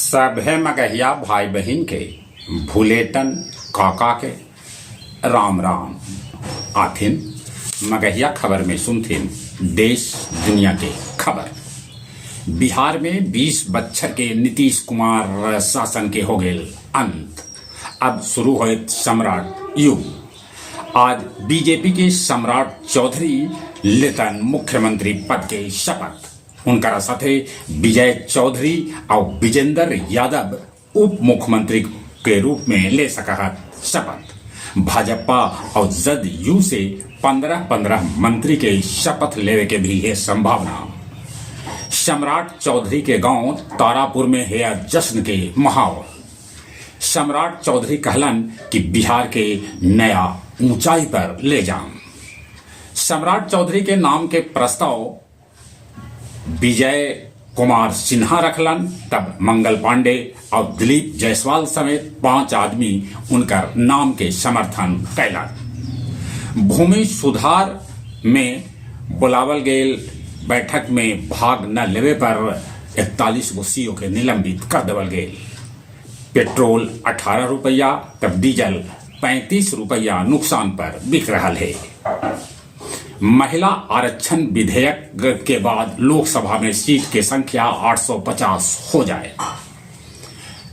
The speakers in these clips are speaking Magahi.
सभे मगहिया भाई बहिन के भुलेटन काका के राम राम। आथिन मगहिया खबर में सुनथिन देश दुनिया के खबर। बिहार में 20 बच्छर के नीतीश कुमार शासन के हो गेल अंत, अब शुरू होत सम्राट युग। आज बीजेपी के सम्राट चौधरी लेतन मुख्यमंत्री पद के शपथ। उनकरा साथे विजय चौधरी और विजेंद्र यादव उप मुख्यमंत्री के रूप में ले सकहत शपथ। भाजपा और जदयू से 15-15 मंत्री के शपथ लेवे के भी है संभावना। सम्राट चौधरी के गांव तारापुर में है जश्न के माहौल। सम्राट चौधरी कहलन कि बिहार के नया ऊंचाई पर ले जाम। सम्राट चौधरी के नाम के प्रस्ताव विजय कुमार सिन्हा रखलन, तब मंगल पांडे और दिलीप जायसवाल समेत 5 आदमी उनकर नाम के समर्थन कैलन। भूमि सुधार में बुलावल गेल बैठक में भाग न लेवे पर 41 गो सीओ के निलंबित कर देवल गेल। पेट्रोल 18 रुपया तब डीजल 35 रुपया नुकसान पर बिक रहा है। महिला आरक्षण विधेयक के बाद लोकसभा में सीट के संख्या 850 हो जाए।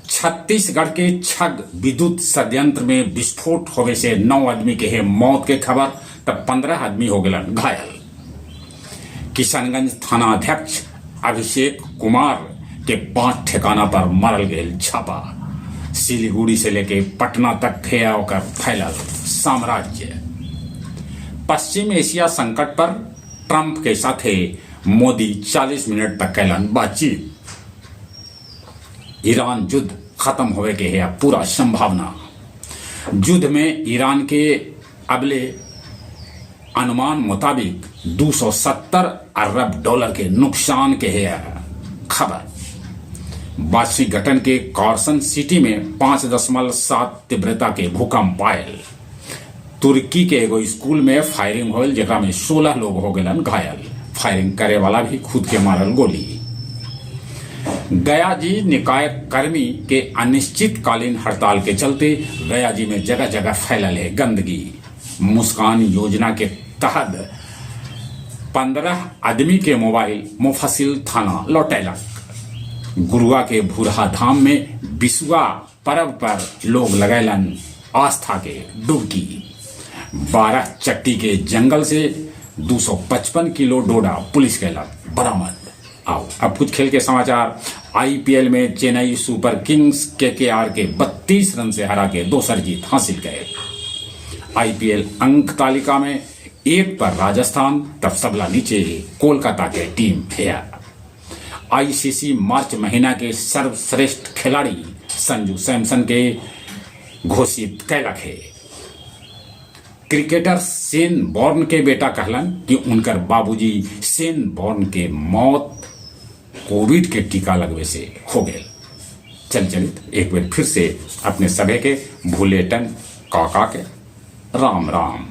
छत्तीसगढ़ के छग विद्युत संयंत्र में विस्फोट होवे से 9 आदमी के है मौत के खबर, तब 15 आदमी हो गए घायल। किशनगंज थाना अध्यक्ष अभिषेक कुमार के 5 ठिकाना पर मारल गेल छापा। सिलीगुड़ी से लेके पटना तक थे होकर फैलल साम्राज्य। पश्चिम एशिया संकट पर ट्रंप के साथे मोदी 40 मिनट तक कैलन बातचीत। ईरान युद्ध खत्म होवे के है पूरा संभावना। युद्ध में ईरान के अगले अनुमान मुताबिक 270 अरब डॉलर के नुकसान के है खबर। वाशिंगटन के कार्सन सिटी में 5.7 तीव्रता के भूकंप आयल। तुर्की के एगो स्कूल में फायरिंग होल, जेकरा में 16 लोग हो गए घायल। फायरिंग करे वाला भी खुद के मारल गोली। गया जी निकाय कर्मी के अनिश्चितकालीन हड़ताल के चलते गया जी में जगह जगह फैलल है गंदगी। मुस्कान योजना के तहत 15 आदमी के मोबाइल मुफस्सिल थाना लौटेलक। गुरुआ के भूरहा धाम में बिसुआ पर्व पर लोग लगैलन आस्था के डुबकी। 12 चट्टी के जंगल से 255 किलो डोडा पुलिस के बरामद। आओ अब कुछ खेल के समाचार। आईपीएल में चेन्नई सुपर किंग्स केकेआर के 32 रन से हरा के दोसर जीत हासिल करे। आईपीएल अंक तालिका में 1 पर राजस्थान, तब सबला नीचे कोलकाता के टीम है। आईसीसी मार्च महीना के सर्वश्रेष्ठ खिलाड़ी संजू सैमसन के घोषित कैलक है। क्रिकेटर शेन बॉर्न के बेटा कहलन कि उनकर बाबूजी शेन बॉर्न के मौत कोविड के टीका लगवे से हो गए। चल चलित एक बार फिर से अपने सभे के भूलेटन काका के राम राम।